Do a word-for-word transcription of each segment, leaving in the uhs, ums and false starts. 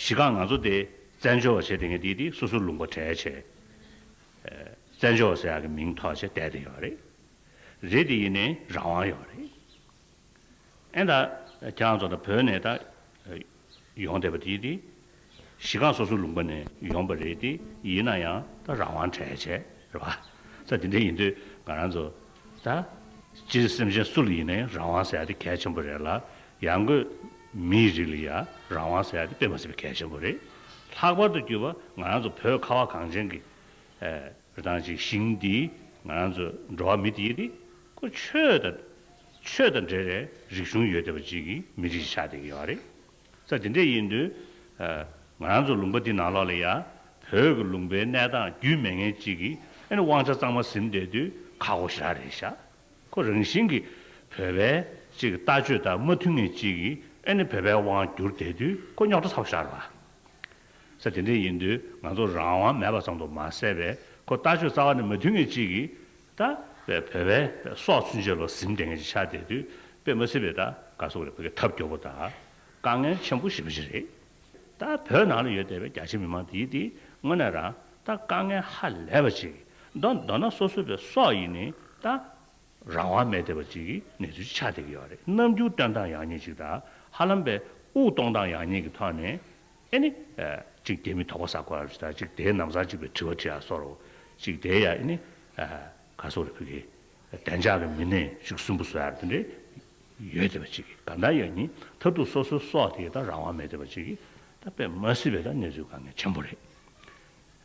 གཞི་རྐང་ང་ཚོ་དེ་བཙན་བྱོལ་བ་བྱས་བསྡད་མཁན་དེ་དེ་སོ་སོའི་ལུང་པ་བྲལ་བྱས། བཙན་བྱོལ་བ་ཟེར་ཡག་གི་མིང་ཐོགས་བྱས་བསྡད་བསྡད་ཡོད་རེད། རེད་དེ་ཡིན་ནའི་རང་དབང་ཡོད་རེད། ཨེ་ད་ཁྱེད་རང་ཚོ་ད་བོད་ནས་ད་ཡོང་བསྡད་པ་དེ་དེ་གཞི་རྐང་སོ་སོའི་ལུང་པ་ནས་ཡོང་པ་རེད་དེ། ཡིན་ན་ཡང་ད་རང་དབང་བྲལ་བྱས་རེད་བ། ས་དེ་འདྲ་ཡིན་དུས་ང་རང་ཚོ་ད་སྤྱིར་སེམས་ཅན་སུ་ལ་ཡིན་ནའི་རང་དབང་ཟེར་ཡག་དེ་གལ་ཆེན་པོ་རེད་ལ། ཡང་སྒོས་མིའི་རིགས་ལ་ཡང་རང་དབང་ཟེར་ཡག་དེ་དཔེ་མ་སྲིད་པའི་གལ་ཆེན་པོ་རེད། ལྷག་པར་དུ་གྱུར་པ་ང་རང་ཚོ་བོད་ཁ་བ་གངས་ཅན་གྱི་རེད། ད་ཅིག་ཞིང་འདི་ང་རང་ཚོ་འགྲོ་བ་མི་དེ་ཡིན་ཏེ། ཁོ་ཆོས་དང་ཆོས་དང་འབྲེལ་བའི་རིག་གཞུང་ཡོད་བསྡད་པ་ཅིག་གི་མི་རིགས་ཤིག་ཆགས་བསྡད་ཀྱི་ཡོད་རེད། ས་དེ་འདྲ་ཡིན་དུས། ང་རང་ཚོ་ལུང་པ་འདི་ནང་ལོགས་ལ་ཡ་བོད་ཀྱི་ལུང་པའི་གནས་སྟངས་རྒྱུས་མེད་མཁན་ཅིག་གིས་ཨ་ནི་དབང་ཆ་གཙང་མ་ཟིན་བསྡད་དུས་ཁག་པོ་ཞེ་དྲག་རེད་ཤག་ཁོ་རང་བཞིན་གྱིས་བོད་པའི་ཅིག་ལྟ་སྤྱོད་དང་མ་མཐུན་མཁན་ཅིག་གིས་ཨ་ནི་བོད་པའི་དབང་བསྒྱུར་བསྡད་དུས་ཁོ་རྙོག་དྲ་ཚ་པོ་ཞེ་དྲག་རེད་བ། ས་དེ་འདྲ་ཡིན་དུས་ང་ཚོ་རང་དབང་མེད་པ་ཙམ་དུ་མ་ཟད་པའི་ཁོ་ལྟ་སྤྱོད་རྩ་བ་ནས་མ་མཐུན་མཁན་ཅིག་གིས་ད་བོད་པའི་སྲོག་ཚུན་ཆད་ལ་ཟིན་བསྡད་མཁན་ཅིག་ཆགས་བསྡད་དུས་དཔེ་མ་སྲིད་པའི་ད་ག་སོག་རེད། བོད་ཀྱི་ཐབས་སྐྱོ་པོ་དང་དཀའ་ངལ་ཆེན་པོ་ཞེ་པོ་ཅིག་རེད། ད་བོད་ནང་ལ་ཡོད་བསྡད་པའི་རྒྱ་ཆེ་མི་མང་དེ་དེ་དངོས་གནས་རང་ད་དཀའ་ངལ་ཧ་ལས་པ་ཅིག་མདོར་མདོར་ན་སོ་སོ་བའི་སྲོག་ཡིན་ནའི་ད་རང་དབང་མེད་བསྡད་པ་ཅིག་གི་གནས་ཚུལ་ཅིག་ཆགས་བསྡད་ཀྱི་ཡོད་རེད། རྣམ་འགྱུར་སྟོན་སྟངས་ཡག་ཉེས་ཅིག་དང་ཧ་ལམ་པའི་དབུགས་གཏོང་སྟངས་ཡག་ཉེས་ཀྱི་ཐོག་ནས་ཨེ་ནི་ཅིག་རྒྱ་མི་དོགས་པ་ཟ་དགོས་ཡ་ཅིག་དང་ཅིག་དེའི་ནམ་སང་ཅིག་པའི་དྲི་བ་དྲི་ཡ་སོགས་རོ། ཅིག་དེ་ཡ་ཨེ་ནི་ག་སོགས་རེ་ཕུལ་གི་བདེ་འཇགས་ཀྱི་མི་སྣས་ཤུགས་སུན་པོ་བཟོ་ཡ་དེ་འདྲའི་ཡོད་བསྡད་པ་ཅིག་གི་གང་ལྟར་ཡང་ཉིན་མཐར་ཐུག་སོ་སོའི་སྲོག་དེ་ད་རང་དབང་མེད་བསྡད་པ་ཅིག་གི་ད་དཔེ་མ་སྲིད་པའི་ད་གནས་ཚུལ་དཀའ་ངལ་ཆེན་པོ་རེད།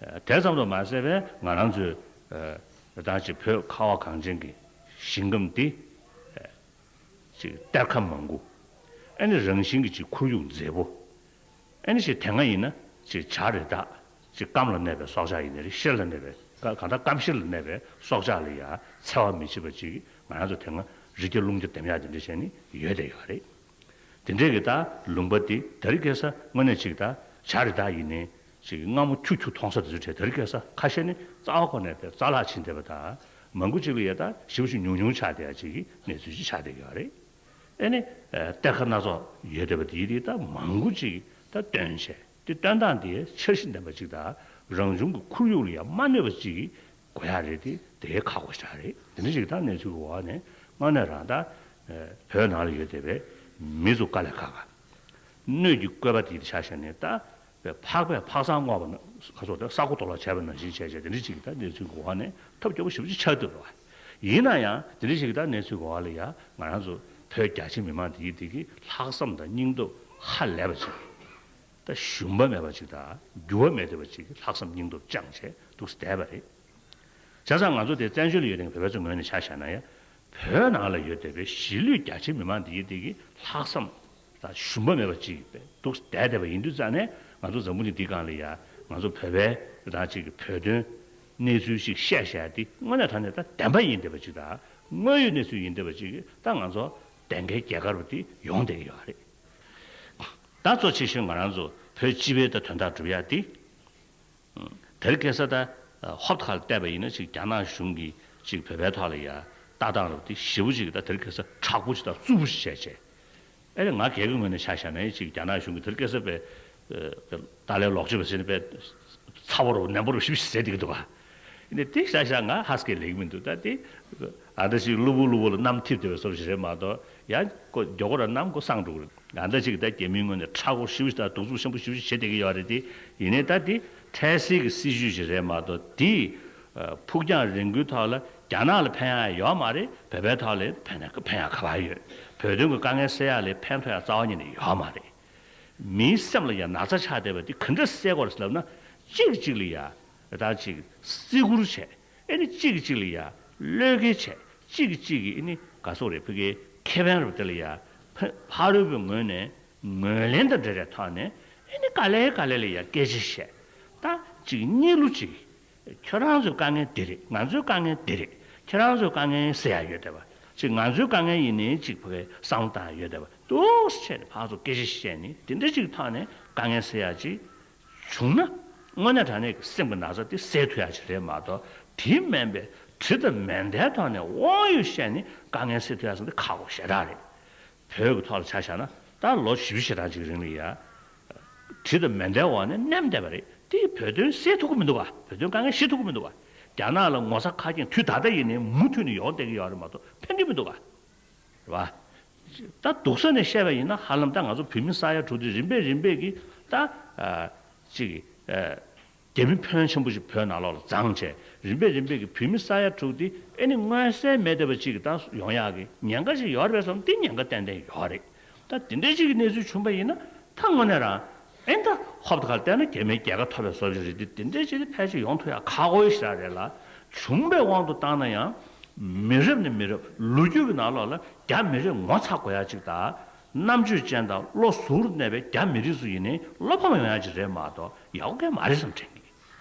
དེ་ཙམ་དུ་མ་ཟད་པའི་ང་རང་ཚོའི་ད་ཅིག་བོད་ཁ་བ་གངས་ཅན་གྱི་ཞིང་ཁམས་འདི་ཅིག་གཏེར་ཁ་མང་པོ། ཨ་ནི་རང་བཞིན་གྱི་ཅིག་ཁོར་ཡུག་མཛེས་པོ། ཨ་ནི་ཅིག་དེ་སྔ་ཡིན་ན་ཅིག་བྱ་རི་དྭགས་ཅིག་སྐམ་ལ་གནས་པའི་སྲོག་ཆགས་ཡིན་ནའི་རེད། གཤེར་ལ་གནས་པའི་ག་གང་ལྟར་སྐམ་གཤེར་ལ་གནས་པའི་སྲོག་ཆགས་ལ་ཡང་འཚེ་བ་མི་བྱེད་པ་ཅིག་ང་རང་ཚོ་དེ་སྔ་རི་རྒྱ་རླུང་རྒྱ་འདེམས་ཡག་དེ་འདྲ་བྱས་ནས་ཡོད་བསྡད་ཡོད་རེད། དེ་འདྲས་ཀྱི་ད་ལུང་པ་འདི་དེ་རིང་ཁ་སང་དངོས་གནས་ཅིག་ད་བྱ་རི་དྭགས་ཡིན་ནའི་ཅིག་སྔ་མོ་ཁྱུ་ཁྱུ་མཐོང་ས་དེ་ཚོ་བྲལ། དེ་རིང་ཁ་སང་ཁ་ཤས་ནི་རྩ་བ་ཁོ་ནས་དེ་རྩ་བརླག་ཕྱིན་བསྡད་པ་དང་། མང་པོ་ཅིག་ལ་ཡ་ད་ཞེ་པོ་ཅིག་ཉུང་ཉུང་ཆགས་བསྡད་ཡ་ཅིག་གི་གནས་ཚུལ་ཅིག་ཆགས་བསྡད་ཀྱི་ཡོད་རེད། ཨེ་ནི་གཏེར་ཁ་སྣ་ཚོགས་ཡོད་བསྡད་པ་དེ་དེ་ད་མང་པོ་ཅིག་ད་བཏོན་བྱས་དེ་བཏོན་སྟངས་དེ་འཆར་གཞི་ལྡན་པ་ཅིག་དང་རང་བྱུང་གི་ཁོར་ཡུག་ལ་ཡ་མ་གནོད་པ་ཅིག་གི་དགོས་ཡག་རེད་དེ། དེ་ཁག་པོ་ཞིག་རེད། དེ་འདྲ་ཞིག་ད་གནས་ཚུལ་གྱི་འོག་ནས་དངོས་གནས་རང་ད་བོད་ནང་ལ་ཡོད་བསྡད་པའི་མི་ཚོ་དཀའ་ལས་ཁག་ག་སྣོད་ཀྱི་བཀོད་པ་དེ་ཆ་བཞག་ནས་ད་ཕག་པས་ཕག་ཚང་བསྔོགས་པ་ན་ཁ་སོགས་དེ་ས་རྐོ་རྡོ་ལ་བྱས་པ་ནང་བཞིན་བྱས་བྱས་དེ་འདྲ་ཞིག་ད་གནས་ཚུལ་གྱི་འོག་ནས་ཐབས་སྐྱོ་པོ་ཞེ་པོ་ཅིག་ཆགས་འདུག་པ། ཡིན་ན་ཡང་དེ་འདྲ་ཞིག་ད་གནས་ཚུལ་གྱི་འོག་ལ་ཡ་ང་རང་ཚོ་བོད་རྒྱ་ཆེ་མི་མང་དེ་དེ་གི་ལྷག་བསམ་དང་སྙིང་སྟོབས་ཧ་ལས་པ་ཅིག་ད་ཞུམ་པ་མེད་པ་ཅིག་དང་འགྱུར་བ་མེད་བསྡད་པ་ཅིག་ལྷག་བསམ་སྙིང་སྟོབས་བཅངས་བྱས་འདུག་སེ་བསྡད་པ་རེད། བྱས་ཙང་ང་ཚོ་དེ་བཙན་བྱོལ་ལ་ཡོད་མཁན་བོད་པ་ཚོའི་ངོས་ནས་ཆ་བཞག་ན་ཡང་། བོད་ནང་ལ་ཡོད་བསྡད་པའི་གཞིས་ལུས་རྒྱ་ཆེ་མི་མང་འདི་ཡི་དེ་གི་ལྷག་བསམ་དང་ཞུམ་པ་མེད་པ་ཅིག་འདུག་སེ་བསྡད་བསྡད་པ་ཡིན་དུས་ཙང་ནས། ང་ཚོ་འཛམ་བུ་གླིང་འདིའི་སྒང་ལ་ཡ་ང་ཚོ་བོད་པའི་རང་ཅིག་གི་བོད་དོན་གནས་ཚུལ་ཞིག་བཤད་བཤད་དེ་དངོས་གནས་དྲང་གནས་ད་བདེན་པ་ཡིན་བསྡད་པ་ཅིག་དང་དངོས་ཡོད་གནས་ཚུལ་ཡིན་བསྡད་པ་ཅིག་ད་ང་ཚོ་བདེན་པའི་རྒྱལ་ཁབ་དེ་ཡོང་བསྡད་ཀྱི་ཡོད་རེད། ད་གཙོ་ཆེ་ཤོས་ང་རང་ཚོ་བོད་སྤྱི་པའི་ད་དོན་དག་སྒྲུབ་ཡ་དེ། དེ་རིང་ཁ་སང་ད་ཧོབ་ཁ་ལ་བལྟས་པ་ཡིན་ན་ཅིག་རྒྱ་ནག་གཞུང་གིས་ཅིག་བོད་པའི་ཐོག་ལ་ཡ་ལྟ་སྟངས་རབ་དེ་ཞེ་པོ་ཅིག་ད་དེ་རིང་ཁ་སང་མཁྲེགས་པོ་ཅིག་དང་རྩུབ་པོ་ཅིག་བྱས་བྱས། ཨེ་རེད། ང་སྒེར་གྱི་ངོས་ནས་ཆ་བཞག་ན་ཅིག་རྒྱ་ནག་གཞུང་གིས་དེ་རིང་ཁ་སང་པའི་ཏཱ་ལའི་ལོག་སྤྱོད་པ་ཟེར་ནས་པའི་ཚ་བོ་རུ་ནན་པོ་རུ་ཞེ་པོ་ཅིག་ཟེར་བསྡད་ཀྱི་འདུག་ག་ཡིན་ནའི་དེ་ཤ་ཤ་ང་ཧ་སྐད་ལེགས་མི་འདུག་ད་དེ་ཨ་འདྲ་ཞིག་གློ་བུར་གློ་བུར་ལ་གནམ་འཐིབས་བསྡད་པའི་བཟོ་འདྲ་ཞིག་རེད་མ་གཏོགས། ཡང་ཁོ་མགྱོགས་པོ་ར་གནམ་ཁོ་སངས་འགྲོ་གི་རེད། ད་ལྟ་ཅིག་ད་རྒྱ་མིའི་ངོས་ནས་མཁྲེགས་པོ་ཞེ་པོ་ཅིག་དང་གདུག་རྩུབ་ཆེན་པོ་ཞེ་པོ་ཅིག་བྱེད་བསྡད་ཀྱི་ཡོད་རེད་དེ། ཡིན་ནའི་ད་དེ་འཕྲལ་སེལ་གྱི་སྲིད་ཇུས་ཞིག་རེད་མ་གཏོགས། དེ་ཕུགས་རྒྱང་རིང་པོའི་ཐོག་ལ་རྒྱ་ནག་ལ་ཕན་ཡག་ཡོད་མ་རེད། བོད་པའི་ཐོག་ལ་ཕན་ན་ཕན་ཡག་ག་པར་ཡོད། བོད་དོན་གྱི་དཀའ་ངལ་སེལ་ཡག་ལ་ཕན་ཐོགས་ཡག་རྩ་བ་ཉིད་ནས་ཡོད་མ་རེད། མིའི་སེམས་ལ་ཡང་ན་ཚ་ཆགས་བསྡད་པ་དེ་ག་འདྲ་སེལ་དགོས་རེད་ལབ་ན། གཅིག་གཅིག་ལ་ཡ་ད་ཅིག་བརྩི་བཀུར་བྱས། ཨེ་ནི་གཅིག་གིས་གཅིག་ལ་ཡ་བློས་འགེལ་བྱས། གཅིག་གིས་གཅིག་གི་ཨེ་ནི་ག་སོག་རེད། ཕ་གིའི་ཁེ་ཕན་རུ་དེ་ལ་ཡ་ཕ་ཕ་རོལ་པོའི་ངོས་ནས་ངོས་ལེན་དང་འབྲེལ་བའི་ཐོག་ནས། ཨེ་ནི་ག་ལེ་ག་ལེ་ལ་ཡ་སྐད་ཆ་བཤད། ད་ཅིག་གཉིས་ལུགས་ཅིག་ཁྱོད་རང་ཚོའི་དཀའ་ངལ་འདི་རེད། ང་ཚོའི་དཀའ་ངལ་འདི་རེད། ཁྱོད་རང་ཚོའི་དཀའ་ངལ་སེལ་ཡ་ཡོད་བསྡད་པ་ཅིག་ང་ཚོའི་དཀའ་ངལ་ཡིན་ནའི་ཅིག་ཕ་གིའི་བསམ་བློ་བཏང་ཡ་ཡོད་བསྡད་པ་འདུག་སེ་བྱས་ནས་ཕར་ཚུར་སྐད་ཆ་བཤད་ནས་དེ་འདྲ་ཅིག་ཐོག་ནས་དཀའ་ངལ་སེལ་ཡ་ཅིག་བྱུང་ན། དངོས་གནས་དྲང་གནས་ཀྱི་སེམས་ཀྱི་ན་ཚ་དེ་སེལ་ཐུབ་ཡ་ཅིག་རེད་མ་གཏོགས། དེ་མིན་པའི་དྲི་དང་མེ་མདའི་ཐོག་ནས་དབང་ཡོད་བཤད་ནས་དཀའ་ངལ་སེལ་ཐུབ་ཡ་ཟེར་ན་དེ་ཁག་པོ་ཞེ་དྲག་རེད། བོད་ཀྱི་ཐོག་ལ་ཆ་བཞག་ན་ད་ལོ་བཞི་བཅུ་ཞེ་གྲངས་ཅིག་རིང་ལ་ཡ། དྲི་དང་མེ་མདའི་འོག་ནས་མནན་བསྡད་པ་རེད། དེ་བོད་དོན་སེལ་ཐུབ་ཀྱི་མི་འདུག་ག་བོད་དོན་དཀའ་ངལ་ཞི་ཐུབ་ཀྱི་མི་འདུག་ག་རྒྱ་ནག་ལ་ངོ་ཚ་ཁ་སྐྱེངས་དུས་ད་ལྟ་ཡིན་ནའི་མུ་མཐུད་ནས་ཡོང་བསྡད་ཀྱི་ཡོད་རེད་མ་གཏོགས་ཕན་གྱི་མི་འདུག་ག་རེད་བ། ད་སྡུག་ས་ནས་བཤད་པ་ཡིན་ན་ཧ་ལམ་ད་ང་ཚོ་བོད་མི་ས་ཡ་དྲུག་དེ་རིམ་པས་རིམ་པས་ཀྱིས་ད་ཨ་ཅིག་ཨ་རྒྱ་མི་ཕོན་ཆེན་པོ་ཞིག་བོད་ནང་ལོགས་ལ་བརྫངས་བྱས་རིམ་པས་རིམ་པས་ཀྱིས་བོད་མི་ས་ཡ་དྲུག་དེ་ཨེ་ནི་མངོན་གསལ་མེད་བསྡད་པ་ཅིག་ད་ཡོང་ཡག་གི་ཉེན་ཁ་ཞིག་ཡོད་རེད་བསམ་དེ་ཉེན་ཁ་ཏན་ཏན་ཡོད་རེད། ད་དེ་འདྲའི་ཅིག་གི་གནས་ཚུལ་བྱུང་པ་ཡིན་ན་ད་དངོས་གནས་རང་ཨེ་ད་ཧོབ་ཏེ་ཁར་བལྟས་ན་རྒྱ་མིའི་རྒྱལ་ཁ་ཐོབ་པའི་བཟོ་ཅིག་རེད་དེ་དེ་འདྲའི་ཅིག་དེ་ཕལ་ཆེར་ཡོང་ཐུབ་ཡག་ཁག་པོ་ཞིག་རེད་ལ། བྱུང་པའི་དབང་དུ་བཏང་ན་ཡང་མི་རབས་ནས་མི་རབས་ལོ་རྒྱུས་ཀྱི་ནང་ལོགས་ལ་རྒྱ་མི་རིགས་ངོ་ཚ་དགོས་ཡག་ཅིག་དང་རྣམ་དཔྱོད་ཅན་དང་བློ་གཟུར་གནས་པའི་རྒྱ་མི་རིགས་ཚོ་ཡིན་ནའི་བློ་ཕམ་ཡོང་ཡག་ཅིག་རེད་མ་གཏོགས་ཡག་པོ་གང་ཡང་མ་རེད་བསམ་དྲན་གི།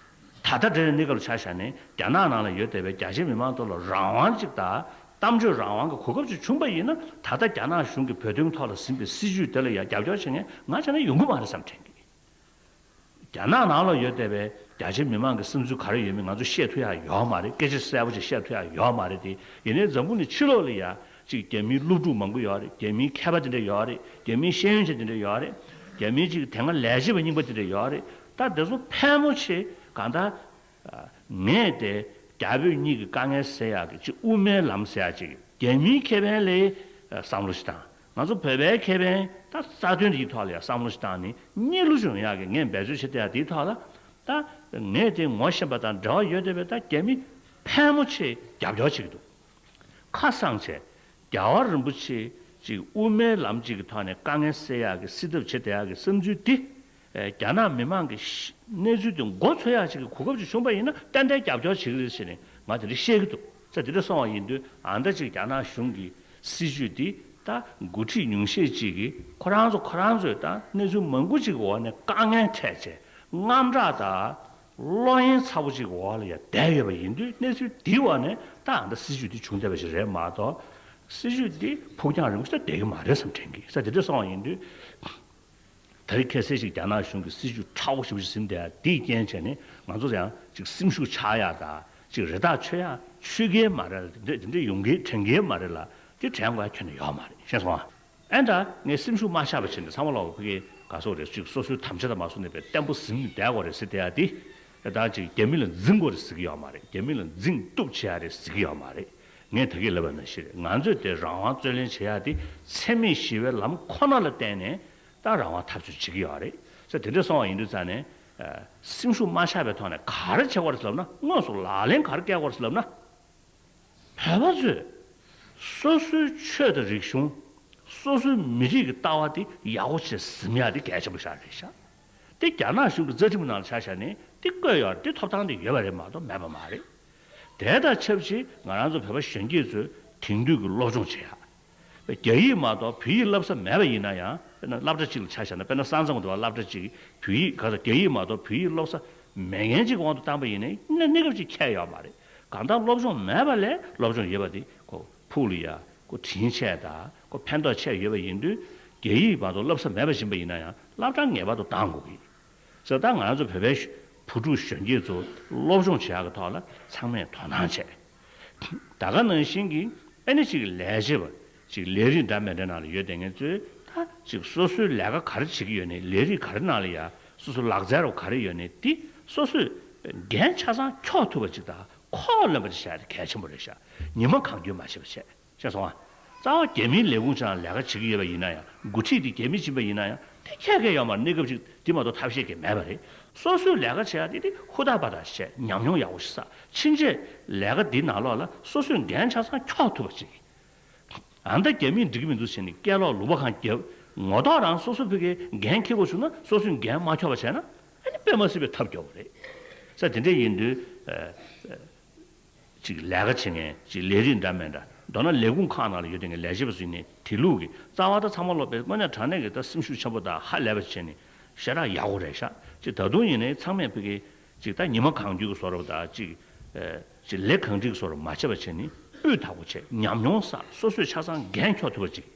ད་ལྟ་འདྲ་གནས་སྐབས་ལ་ཆ་བཞག་ནས་རྒྱ་ནག་ནང་ལ་ཡོད་བསྡད་པའི་རྒྱ་ཆེ་མི་མང་ཐོག་ལ་རང་དབང་ཅིག་དང་གཏམ་བརྗོད་རང་དབང་གི་གོ་སྐབས་ཅིག་བྱུང་པ་ཡིན་ན་ད་ལྟ་རྒྱ་ནག་གཞུང་གིས་བོད་དོན་ཐོག་ལ་ཟིན་པའི་སྲིད་བྱུས་དེ་ལ་ཡང་རྒྱབ་སྐྱོར་བྱེད་མཁན་ང་བྱས་ན་ཡོང་གི་མ་རེད་བསམ་དྲན་གི། རྒྱ་ནག་ནང་ལ་ཡོད་བསྡད་པའི་རྒྱ་ཆེ་མི་མང་གི་བསམ་ཚུལ་ག་རེ་ཡོད་མེད་ང་ཚོས་བཤད་ཐུབ་ཡག་ཡོད་མ་རེད། སྐད་ཆ་གསལ་པོ་ཅིག་བཤད་ཐུབ་ཡག་ཡོད་མ་རེད་དེ། ཡིན་ནའི་འཛམ་བུ་གླིང་ཕྱི་ལོགས་ལ་ཡ་ཅིག་རྒྱ་མིའི་སློབ་ཕྲུག་མང་པོ་ཡོད་རེད། རྒྱ་མིའི་མཁས་པ་དེ་འདྲ་ཡོད་རེད། རྒྱ་མིའི་ཤེས་ཡོན་ཅན་དེ་འདྲ་ཡོད་རེད། རྒྱ་མིའི་ཅིག་དེ་སྔ་ལས་བྱེད་པ་རྙིང་པ་དེ་འདྲ་ཡོད་རེད། ད་དེ་ཚོ་ཕལ་མོ་ཆེ་གང་ལྟར་ངས་དེ་རྒྱ་བོད་གཉིས་ཀྱི་དཀའ་ངལ་སེལ་ཡག་གི་ཅིག་དབུ་མའི་ལམ་ཟེར་ཡག་ཅིག་རྒྱ་མིའི་ཁེ་ཕན་ལ་བསམ་བློ་ཞིག་བཏང་། ང་ཚོ་བོད་པའི་ཁེ་ཕན་ད་རྩ་དོན་འདིའི་ཐོག་ལ་ཡང་བསམ་བློ་ཞིག་བཏང་ནས་གཉིས་ལུགས་བྱུང་ཡག་གི་ངས་འབད་རྩོལ་བྱེད་བསྡད་ཡག་འདིའི་ཐོག་ལ་ད་ངས་དེ་ངོ་ཤེས་པ་དང་འབྲེལ་བ་ཡོད་བསྡད་པའི་ད་རྒྱ་མི་ཕལ་མོ་ཆེ་རྒྱབ་སྐྱོར་བྱེད་ཀྱི་འདུག་ཁ་སང་བྱས། རྒྱལ་བ་རིན་པོ་ཆེ་ཅིག་དབུ་མའི་ལམ་ཅིག་གི་ཐོག་ནས་དཀའ་ངལ་སེལ་ཡག་གི་སེལ་ཐབས་བྱེད་བསྡད་ཡག་གི་བསམ་ཚུལ་འདི། ཨེ་རྒྱ་ནག་མི་མང་གི་ཤ་གནས་ཚུལ་དེ་མགོ་ཚོས་ཡག་ཅིག་གི་གོ་སྐབས་ཅིག་བྱུང་པ་ཡིན་ན་ཏན་ཏན་རྒྱབ་སྐྱོར་བྱེད་ཀྱི་རེད་ཟེར་ནས་ང་དེ་འདྲ་བཤད་ཀྱི་འདུག་ས་དེ་འདྲ་སོང་བ་ཡིན་དུས་ཨ་མདའ་ཅིག་རྒྱ་ནག་གཞུང་གི་སྲིད་བྱུས་འདི་ད་འགོ་ཁྲིད་ཉུང་ཤས་ཅིག་གིས་ཁོ་རང་ཚོ་ཁོ་རང་ཚོས་ད་གནས་ཚུལ་མང་པོ་ཅིག་གི་འོག་ནས་དཀའ་ངལ་འཕྲད་བྱས་དངངས་སྐྲག་དང་། བློ་གཡེང་ཚ་པོ་ཅིག་འོག་ལ་ཡ་བསྡད་ཡོད་པ་ཡིན་དུས་གནས་ཚུལ་འདིའི་འོག་ནས་ད་ཨ་མདའ་སྲིད་བྱུས་འདི་བྱུང་བསྡད་པ་ཞིག་རེད་མ་གཏོགས་སྲིད་བྱུས་འདི་ཕུགས་རྒྱང་རིང་པོ་ཞིག་ད་བསྡད་ཀྱི་མ་རེད་བསམ་དྲན་གི་ས་དེ་འདྲ་སོང་བ་ཡིན་དུས་ད་རེས་ཁ་སང་ཞིག་རྒྱ་ནག་གཞུང་གི་སྲིད་བྱུས་ཕྲ་བོ་ཞེ་པོ་ཞིག་ཟིན་བསྡད་ཡ་འདིའི་རྐྱེན་བྱས་ནས་ང་ཚོ་ཡང་ཅིག་སེམས་ཤུགས་ཆག་ཡ་དང་ཅིག་རེ་ཐག་ཆོད་ཡ་ཆོད་ཀྱི་མ་རེད། དེ་འདྲ་དེ་འདྲ་ཡོང་གི་དྲན་གྱི་མ་རེད་ལ་དེ་དྲན་དགོས་ཡ་ཁྱོན་ནས་ཡོད་མ་རེད་ཤེས་སོང་ཨ། ཨེ་འདྲ་ངས་སེམས་ཤུགས་མ་ཆག་པ་བྱས་ནས་ཚང་མ་ལོག་ཕ་གི་ག་སོག་རེད་ཅིག་སོ་སོའི་དམ་བཅའ་དང་མ་སོང་ནས་པའི་བརྟན་པོ་ཟིན་ནས་བསྡད་དགོས་རེད་ཟེར་བསྡད་ཡ་དེ་ད་ཅིག་རྒྱ་མི་ལ་འཛིང་དགོས་རེད་ཟེར་གི་ཡོད་མ་རེད། རྒྱ་མི་ལ་འཛིང་གཏུབ་བྱེད་ཡ་རེད་ཟེར་གི་ཡོད་མ་རེད། ངས་ད་གིན་ལབ་པ་ནང་བཞིན་རེད། ང་ཚོས་དེ་རང་དབང་རྩོད་ལེན་བྱེད་ཡ་དེ་འཚེ་མེད་ཞི་བའི་ལམ་ཁོ་ན་ལ་བརྟེན་ནས་ད་རང་དབང་འཐབ་རྩོད་བྱེད་ཀྱི་ཡོད་རེད་ཟེར་དེ་འདྲ་སོང་བ་ཡིན་དུས་ཙང་ནས་སེམས་ཤུགས་མ་ཆག་པའི་ཐོག་ནས་ག་རེ་བྱེད་དགོས་རེད་ཟེར་ལབ་ན་དངོས་སུ་ལག་ལེན་ག་རེ་བཀལ་དགོས་རེད་ཟེར་ལབ་ན། བོད་པ་ཚོས་སོ་སོའི་ཆོས་དང་རིག་གཞུང་། སོ་སོའི་མི་རིགས་ཀྱི་ལྟ་བ་དེ་ཡག་པོ་བྱས་ཟིན་ཡག་དེ་གལ་ཆེན་པོ་ཞིག་རེད་ཤག་དེ་རྒྱ་ནག་གཞུང་གི་རྩ་ཁྲིམས་ནང་ལ་ཆ་བཞག་ནས་དེ་བཀོད་ཡོད་རེད། དེ་ཐོབ་ཐང་དེ་ཡོད་པ་རེད་མ་གཏོགས་མེད་པ་མ་རེད། དེ་དང་ཆབས་ཅིག་ང་རང་ཚོ་བོད་པ་གཞོན་སྐྱེས་ཚོས་དེང་དུས་ཀྱི་སློབ་སྦྱོང་བྱེད་ཡག་རྒྱ་ཡིག་མ་གཏོགས་བོད་ཡིག་བསླབ་ས་མེད་པ་ཡིན་ན་ཡང་དཔེར་ན་སློབ་གྲྭ་གཅིག་ལ་ཆ་བཞག་ན་དཔེར་ན་ས་མཚམས་དུ་བ་སློབ་གྲྭ་གཅིག་བོད་ཡིག་ག་ཚོད་རྒྱ་ཡིག་མ་གཏོགས་བོད་ཡིག་བསླབ་ས་མེད་མཁན་གཅིག་དབང་དུ་བཏང་པ་ཡིན་ན་གནས་གནས་སྐབས་ཅིག་ཁྱད་ཡོད་མ་རེད། གང་ལྟར་སློབ་སྦྱོང་མེད་པ་ལས་སློབ་སྦྱོང་ཡོད་པ་དེ་ཁོ་ཕུགས་ལ་ཡ་ཁོ་དྲིན་ཆེ་དང་ཁོ་ཕན་ཐོགས་ཆེ་ཡོད་པ་ཡིན་དུས་རྒྱ་ཡིག་མ་གཏོགས་བསླབ་ས་མེད་པ་ཡིན་པ་ཡིན་ན་ཡང་སློབ་གྲྭ་ངེས་པར་དུ་བཏང་དགོས་ཀྱི། ཟེར་ད་ང་རང་ཚོ་བོད་པའི་བུ་ཕྲུག་གཞོན་སྐྱེས་ཚོ་སློབ་སྦྱོང་བྱེད་ཡག་གི་ཐོག་ལ་ཚང་མས་དོ་སྣང་བྱས། ད་ག་ནང་བཞིན་གྱི་ཨ་ནི་ཅིག་ལས་བྱེད་པ་ཅིག་ལས་རིགས་འདྲ་མི་འདྲ་ནང་ལ་ཡོད་བསྡད་མཁན་ཚོས་ད་ཅིག་སོ་སོའི་ལས་ཀ་ག་རེ་བྱེད་ཀྱི་ཡོད་ནས་ལས་རིགས་ག་རེ་ནང་ལ་ཡ་སོ་སོ་ལག་རྩལ་རོ་ག་རེ་ཡོད་ནས་དེ་སོ་སོས་འགན་ཆ་ཚང་འཁྱོག་ཐུབ་པ་ཅིག་དང་ཁོག་ལོན་པ་ཅིག་བྱས་ཏེ་གལ་ཆེན་པོ་རེད་ཤག་ཉི་མ་གང་འཁྱོལ་མ་བྱེད་པ་བྱས། ཤེས་སོང་ཨ། རྩ་བ་རྒྱ་མིའི་ལས་ཁུངས་ཆ་ལས་ཀ་བྱེད་ཀྱི་ཡོད་པ་ཡིན་ན་ཡང་འགོ་ཁྲིད་དེ་རྒྱ་མི་ཡིན་པ་ཡིན་ན་ཡང་དེ་ཁྱད་ཁྱད་ཡོད་མ་རེད། གནས་སྐབས་ཅིག་དེ་མ་གཏོགས་ཐབས་ཤེས་ཀྱི་མེད་པ་རེད། སོ་སོའི་ལས་ཀ་བྱེད་ཡ་དེ་དེ་ཧུར་ཐག་པ་ཐག་བྱས་ཉམས་མྱོང་ཡག་པོ་ཞིག་བསགས་ཕྱིན་ཆད་ལས་ཀ་འདི་ནང་ལོགས་ལ་སོ་སོའི་འགན་ཆ་ཚང་འཁྱོག་ཐུབ་པ་ཅིག་ཨ་མདའ་རྒྱ་མིས་འགྲིག་གི་མི་འདུག་ཟེར་ནས་སྐད་ལོག་ལུང་པ་གང་བརྒྱབ་ངོ་ཐོག་རང་སོ་སོ་ཕ་གིའི་འགན་འཁྱེར་དགོས་བྱུང་ན་སོ་སོའི་འགན་མ་འཁྱོག་པ་བྱས་ན་ཨ་ནི་དཔེ་མ་སྲིད་པའི་ཐབས་སྐྱོ་བོ་རེད། ས་དེ་འདྲ་ཡིན་དུས། ཅིག་ལས་ཀ་བྱེད་མཁན་ཅིག་ལས་རིགས་འདྲ་མི་འདྲ་མདོར་ན་ལས་ཁུངས་ཁག་ནང་ལ་ཡོད་མཁན་གྱི་ལས་བྱེད་པ་ཚོ་ཡིན་ནའི་དེ་ལུགས་ཀྱི་རྩ་བ་ད་ཚང་མ་ལོག་པའི་དངོས་གནས་དྲང་གནས་ཀྱི་ད་སེམས་ཤུགས་ཆེན་པོ་དང་ཧ་ལས་པ་བྱས་ནས་ཞེ་དྲག་ཡག་པོ་རེད་ཤག་ཅིག་ད་དུང་ཡིན་ནའི་ཚང་མས་ཕ་གི་ཅིག་ད་ཉི་མ་གང་འཁྱོལ་གྱི་བཟོ་འདྲ་པོ་དང་ཅིག་ཅིག་ལས་གང་འགྲིག་གི་བཟོ་འདྲ་མ་བྱས་པ་བྱས་ནས་སྤུས་དག་པོ་བྱས་ཉམས་མྱོང་བསགས་སོ་སོས་ཆ་ཚང་འགན་འཁྱོག་ཐུབ་པ་ཅིག་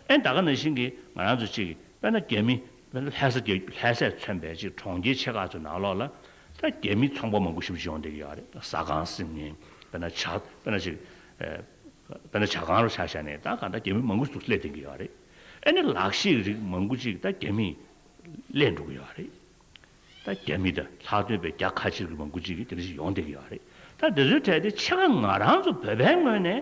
ཨེ་ད་ག་ནང་བཞིན་གྱི་ང་རང་ཚོ་གཅིག་དཔེར་ན་རྒྱ་མི་དཔེར་ན་ལྷ་ས་རྒྱ་ལྷ་སས་མཚོན་པའི་གཅིག་གྲོང་ཁྱེར་ཆེ་ཁག་ཚོའི་ནང་ལོགས་ལ་ད་རྒྱ་མི་ཚོང་པ་མང་པོ་ཞེ་པོ་ཅིག་ཡོང་བསྡད་ཀྱི་ཡོད་རེད། ཟ་ཁང་ཟིན་ནས་དཔེར་ན་ཇ་དཔེར་ན་ཅིག་ཨེ་དཔེར་ན་ཇ་ཁང་རུ་ཆ་བཞག་ནས་ད་གང་ལྟར་རྒྱ་མི་མང་པོ་ཞིག་སླེབས་བསྡད་ཀྱི་ཡོད་རེད། ཨེ་ནི་ལག་ཤེས་རིགས་མང་པོ་ཅིག་ད་རྒྱ་མི་ སླེབས་འགྲོ་གི་ཡོད་རེད། ད་རྒྱ་མི་དང་ལྷག་དོན་པའི་རྒྱ་ཁ་ཆེ་གི་མང་པོ་ཅིག་གིས་དེ་འདྲ་ཞིག་ཡོང་བསྡད་ཀྱི་ཡོད་རེད། ད་དེ་ཚོའི་གྲས་དེ་ཕྱེད་ཀ་ང་རང་ཚོ་བོད་པའི་ངོས་ནས་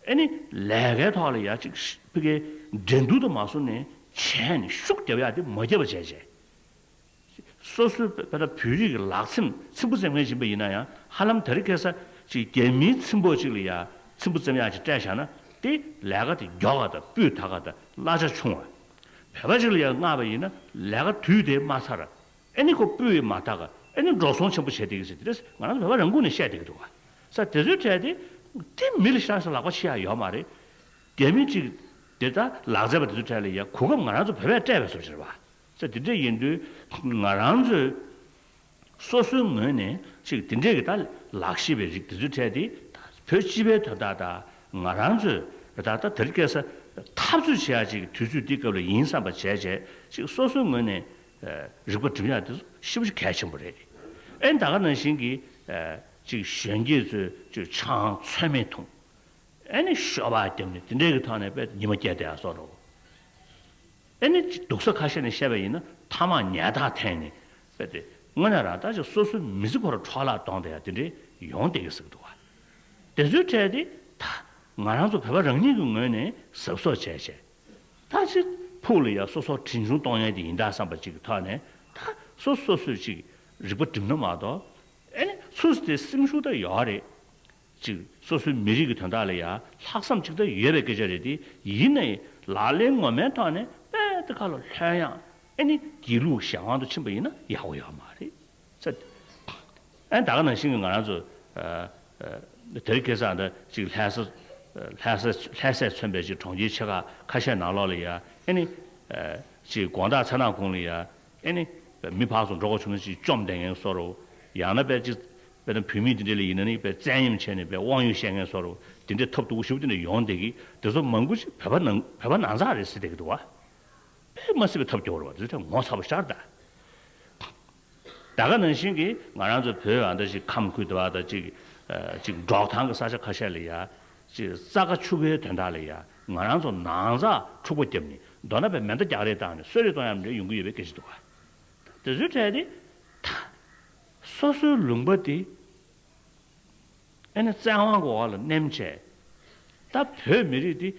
ཨེ་ནི་ལས་ཀའི་ཐོག་ལ་ཡ་ཅིག་ཕ་གིའི་འགྲན་བསྡུར་དུ་མ་སོང་ནས་བྱས་ནས་ཤུགས་རྒྱབ་ཡག་དེ་མ་རྒྱབ་པ་བྱས་བྱས། སོ་སོའི་བོད་ད་བོད་རིགས་ཀྱི་ལག་ཚེམ་ཚེམ་བུ་བཙེམ་མཁན་ཡིན་པ་ཡིན་ན་ཡང་ཧ་ལམ་དེ་རིང་ཁ་སང་ཅིག་རྒྱ་མིའི་ཚེམ་པོ་ཅིག་ལ་ཡ་ཚེམ་བུ་བཙེམ་ཡག་ཅིག་སྤྲད་བཞག་ན་དེ་ལས་ཀ་དེ་མགྱོགས་པ་དང་སྤུས་དག་པ་དང་གླ་ཆ་ཆུང་བ། བོད་པ་ཅིག་ལ་ཡ་མངགས་པ་ཡིན་ན་ལས་ཀ་དུས་དེ་མ་ཚར། ཨེ་ནི་ཁོ་སྤུས་མ་དག་ཨེ་ནི་འགྲོ་སོང་ཆེན་པོ་བྱས་བསྡད་ཀྱི་ཟེར་དེ་ང་རང་ཚོ་བོད་པ་རང་ཁུངས་ནས་བཤད་བསྡད་ཀྱི་འདུག་བ། ས་དེ་ཚོའི་གྲས་དེ་དེ་མི་ལ་ཤ་ས་ལག་པ་ཕྱི་ཡག་ཡོད་མ་རེད། རྒྱ་མི་ཅིག་དེ་ད་ལག་རྩལ་པ་དེ་ཚོའི་གྲས་ལ་ཡ་གོ་སྐབས་ང་རང་ཚོ་བོད་པས་སྤྲད་པའི་བཟོ་ཅིག་རེད་བ། ས་དེ་འདྲ་ཡིན་དུས་ང་རང་ཚོས་སོ་སོའི་ངོས་ནས་ཅིག་དེ་འདྲས་ཀྱི་ད་ལག་ཤེས་པའི་རིགས་དེ་ཚོའི་གྲས་དེ་ད་བོད་སྤྱི་པའི་དོན་དག་དང་ང་རང་ཚོས་ད་ད་དེ་རིང་ཁ་སང་འཐབ་རྩོད་བྱེད་ཡག་ཅིག་དུས་ཚོད་འདི་སྐབས་ལ་ཡིན་བསམ་པ་བྱས་བྱས་ཅིག་སོ་སོའི་ངོས་ནས་རིག་པ་སྒྲིམ་ཡག་དེ་ཚོ་ཞེ་པོ་ཅིག་གལ་ཆེན་པོ་རེད། ཨེ་ད་ག་ནང་བཞིན་གྱི་ཅིག་གཞོན་སྐྱེས་ཚོས་ཅིག་ཆང་ཚོད་མེད་འཐུང་། ཨེ་ནི་ཤོ་སྦག་བརྒྱབ་ནས་དེ་འདྲའི་གི་ཐོག་ནས་དཔེ་ཉི་མ་བསྐྱལ་བསྡད་ཡག་བཟོ་འདྲ། ཨེ་ནི་སྡུག་ས་ཁ་ཤས་ནས་བཤད་པ་ཡིན་ན་ཐ་མག་ཉལ་ཐག་འཐེན་ནས་དཔེ་དེ་དངོས་གནས་རང་ད་ཅིག་སོ་སོའི་མི་ཚེ་ཁོ་རང་འཕྲོ་བརླག་གཏོང་བསྡད་ཡག་དེ་འདྲའི་ཡོང་བསྡད་ཀྱི་ཟེར་གི་འདུག་བ། དེ་ཚོའི་གྲས་དེ་ད་ང་རང་ཚོ་བོད་པ་རང་ཉིད་ཀྱི་ངོས་ནས་གཟབ་གཟབ་བྱས་བྱས། ད་ཅིག་ཕུགས་ལ་ཡ་སོ་སོ་གྲོན་ཆུང་གཏོང་ཡག་དེ་ཡིན་ད་བསམ་པ་ཅིག་གི་ཐོག་ནས་ད་སོ་སོ་སོས་ཅིག་རིག་པ་སྒྲིམ་ན་མ་གཏོགས་ཨེ་ནི་སུ་དེ་སེམས་ཤུགས་ད་ཡོད་རེད། ཅིག་སོ་སོའི་མི་རིགས་ཀྱི་དོན་དག་ལ་ཡ་ལྷག་བསམ་ཅིག་ད་ཡོད་པའི་སྐད་ཆ་རེད་དེ། ཡིན་ནའི་ལག་ལེན་ངོ་མའི་ཐོག་ནས་དཔེ་དེ་ཁ་ལ་ལྷོད་ཡག་ཨེ་ནི་སྒྱིད་ལུག་གཞན་དབང་དུ་ཕྱིན་པ་ཡིན་ན་ཡག་པོ་ཡོད་མ་རེད་ཟེར། ཨེ་ད་ག་ནང་བཞིན་གྱི་ང་རང་ཚོ་ཨ་ཨ་དེ་རིང་ཁ་སང་ད་ཅིག་ལྷ་ས་ལྷ་ས་ལྷ་སས་མཚོན་པའི་ཅིག་གྲོང་ཁྱེར་ཆེ་ཁག་ཁ་ཤས་ནང་ལོགས་ལ་ཡ་ཨེ་ནི་ཨ་ཅིག་དགོང་དག་མཚན་ནག་གུང་ལ་ཡ། ཨེ་ནི། མི་ཕར་ཚུར་འགྲོ་དགོས་བྱུང་ན་ཅིག་བཅོམ་བསྡད་མཁན་བཟོ་འདྲ། ཡང་ན་དཔེ་ཅིག་དཔེར་ན་བུད་མེད་དེ་འདྲ་ལ་ཡིན་ན་ནི་དཔེ་བཙན་གཡེམ་བྱས་ནས་དཔེ་དབང་ཡོད་བཤད་མཁན་བཟོ་འདྲ། དེ་འདྲའི་ཐབས་སྡུག་པོ་ཞེ་པོ་དེ་འདྲ་ཡོང་བསྡད་ཀྱི། དེ་ཚོ་མང་པོ་ཞིག་བོད་པ་ནང་བོད་པ་ནང་ཚགས་རེད་ཟེར་བསྡད་ཀྱི་འདུག་བ། དཔེ་མ་སྲིད་པའི་ཐབས་སྐྱོ་བོ་རེད་བ། དེ་ཚོ་ངོ་ཚ་པོ་ཤར་ད། ད་ག་ནང་བཞིན་གྱི་ང་རང་ཚོ་བོད་ཨ་འདྲ་ཞིག་ཁམས་ཁུལ་དུ་བ་དང་ཅིག་ཅིག་འབྲོག་ཐང་གི་ས་ཆ་ཁ་ཤས་ལ་ཡ། ཅིག་རྩྭ་ཁ་ཆུ་ཁའི་དོན་དག་ལ་ཡ་ང་རང་ཚོ་ནང་ཚགས་འཁྲུག་པ་བརྒྱབ་ནས་མདོར་ན་དཔེ་མེ་མདའ་རྒྱག་རེས་བཏང་ནས་གསོད་རེས་གཏོང་ཡག་འདྲ་ཡོང་གི་ཡོད་པའི་སྐད་ཆ་འདུག་བ། དེ་ཚོའི་གྲས་དེ་ད་སོ་སོའི་ལུང་པ་དེ་ཨེ་ནི་བཙན་དབང་གི་འོག་ལ་མནན་བྱས། ད་བོད་མི་རིགས་འདི་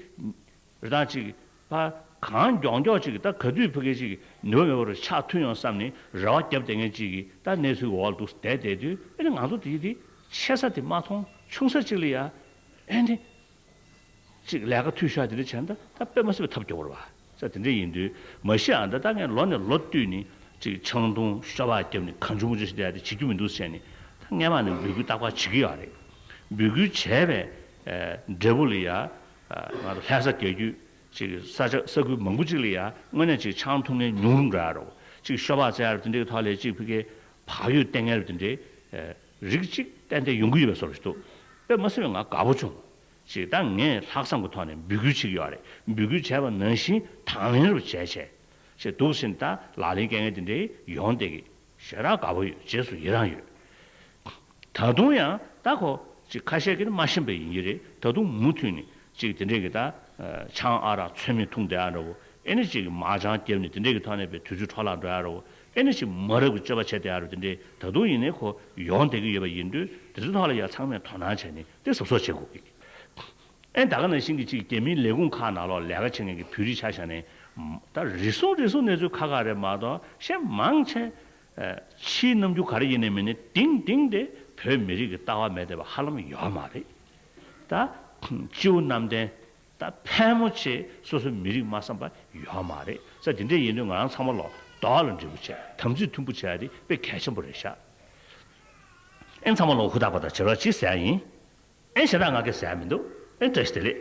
རེ་དང་ཅིག་ཕ་གང་མགྱོགས་མགྱོགས་ཅིག་ད་ག་དུས་ཕ་གི་ཅིག་ནུས་པ་མེད་པ་རུ་ཆགས་ཐུབ་ཡོང་བསམ་ནས་རེ་བ་བརྒྱབ་བསྡད་མཁན་ཅིག་གིས་ད་གནས་ཚུལ་འོག་ལ་འདུག་བསྡད་བསྡད་དུས་ཨེ་ནི་ང་ཚོ་དེ་དེ་ཆེ་ས་དེ་མ་མཐོང་ཆུང་ས་ཅིག་ལ་ཡ་ཨེ་ནི་ཅིག་ལས་ཀ་འཐུས་ཤོར་དེ་འདྲ་བྱས་ན་ད་དཔེ་མ་སྲིད་པའི་ཐབས་སྐྱོ་བོ་རེད་བ། ས་དེ་འདྲ་ཡིན་དུས་མ་གཞི་ཨ་ད་ད་ངས་ལོ་ནས་ལོ་བསྟུད་ནས་ཅིག་ཆང་འཐུང་ཤོ་སྦག་བརྒྱབ་ནས་གང་བྱུང་མང་བྱུང་ཞིག་བསྡད་ཡ་དེ་བྱེད་རྒྱུ་མི་འདུག་ཟེར་ནས་ད་སྔས་མ་ནས་འབོད་སྐུལ་རྟག་པར་བྱེད་ཀྱི་ཡོད་རེད། འབོད་སྐུལ་བྱས་པའི་འབྲས་བུ་ལ་ཡ། ང་ཚོ་ལྷ་ས་རྒྱལ་རྒྱུད་ཅིག་ས་ཆ་ས་ཁུལ་མང་པོ་ཅིག་ལ་ཡ་དངོས་གནས་ཅིག་ཆང་འཐུང་མཁན་ཉུང་རུ་འགྲོ་ཡ་རོ། ཅིག་ཤོ་སྦག་བཙལ་ཡ་རོ་དེ་འདྲའི་ཐོག་ལ་ཅིག་ཕ་གིའི་བག་ཡོད་བསྟེན་མཁན་རོ་དེ་འདྲའི་རིགས་ཅིག་ཏན་ཏན་ཡོང་གི་ཡོད་པའི་བཟོ་འདྲ་ཞིག་འདུག་དཔེ་མ་སྲིད་པའི་ང་དགའ་པོ་བྱུང་། ཅིག་ད་ངས་ལྷག་བསམ་གྱི་ཐོག་ནས་འབོད་སྐུལ་བྱེད་ཀྱི་ཡོད་རེད། འབོད་སྐུལ་བྱས་པ་ནང་བཞིན་དང་ལེན་རུ་བྱས་བྱས། ཅིག་འདུག་ཟིན་ད་ལག་ལེན་བསྟར་མཁན་དེ་འདྲའི་ཡོང་བསྡད་ཀྱི། ཞེ་དྲག་དགའ་པོ་ཡོད། རྗེས་སུ་ཡི་རང་ཡོད། ད་དུང་ཡང་ད་ཁོ་ཅིག་ཁ་ཤས་ཀྱིས་མ་ཤེས་པ་ཡིན་གྱི་རེད། ད་དུང་མུ་མཐུད་ནས་ཅིག་དེ་འདྲས་ཀྱི་ད་ཆང་ཨ་རག་ཚོད་མེད་འཐུང་བསྡད་ཡ་འདྲ་བོ། ཨེ་ནི་ཅིག་མ་ཅང་བརྒྱབ་ནས་དེ་འདྲས་ཀྱི་ཐོག་ནས་པའི་དུས་ཚོད་འཕྲོ་བརླག་འགྲོ་ཡ་འདྲ་བོ། ཨེ་ནི་ཅིག་མ་རབས་ཀྱི་སྤྱོད་པ་བྱས་བསྡད་ཡ་རུ་དེ་འདྲས་ད་དུང་ཡིན་ནའི་ཁོ་ཡོང་བསྡད་ཀྱི་ཡོད་པ་ཡིན་དུས་དེ་ཚོའི་ཐོག་ལ་ཡ་ཚང་མས་དོ་སྣང་བྱས་ནས་དེ་གཟབ་གཟབ་བྱེད་དགོས་ཀྱི། ཨེ་ད་ག་ནང་བཞིན་གྱི་ཅིག་རྒྱ་མིའི་ལས་ཁུངས་ཁག་ནང་ལོགས་ལས་ཀ་བྱེད་མཁན་གྱི་བོད་རིགས་ཆ་བཞག་ནས། ད་རེ་ཟུང་རེ་ཟུང་གནས་ཚུལ་ཁག་ཁག་རེད་མ་གཏོགས་གཞན་མང་ཆེ། ཕྱིའི་རྣམ་འགྱུར་ག་རེ་ཡིན་ནའི་མིན་ནའི་གཏིང་གཏིང་དེ་བོད་མི་རིགས་ཀྱི་ལྟ་བ་མེད་བསྡད་པ་ཧ་ལམ་ཡོད་མ་རེད། ད་སྤྱི་བོ་གནམ་བསྟན། ད་ཕལ་མོ་ཆེ་སོ་སོའི་མི་རིགས་མ་བསམ་པ་ཡོད་མ་རེད། ས་དེ་འདྲ་ཡིན་དུས་ང་རང་ཚང་མ་ལོག་རྡོག་ལ་འདྲིས་པོ་བྱས་དམ་ཚིག་མཐུན་པོ་བྱས་ཏེ་དཔེ་གལ་ཆེན་པོ་རེད་ཤག་ཨེ་ཚང་མ་ལོག་ཧུར་ཐག་པ་དང་བྱེད་རོགས་གྱིས་ཟེར་ཡ་ཡིན། ཨེ་ཞེ་དྲག་ང་གིས་ཟེར་ཡ་མི་འདུག་ཨེ་བཀྲ་ཤིས་བདེ་ལེགས།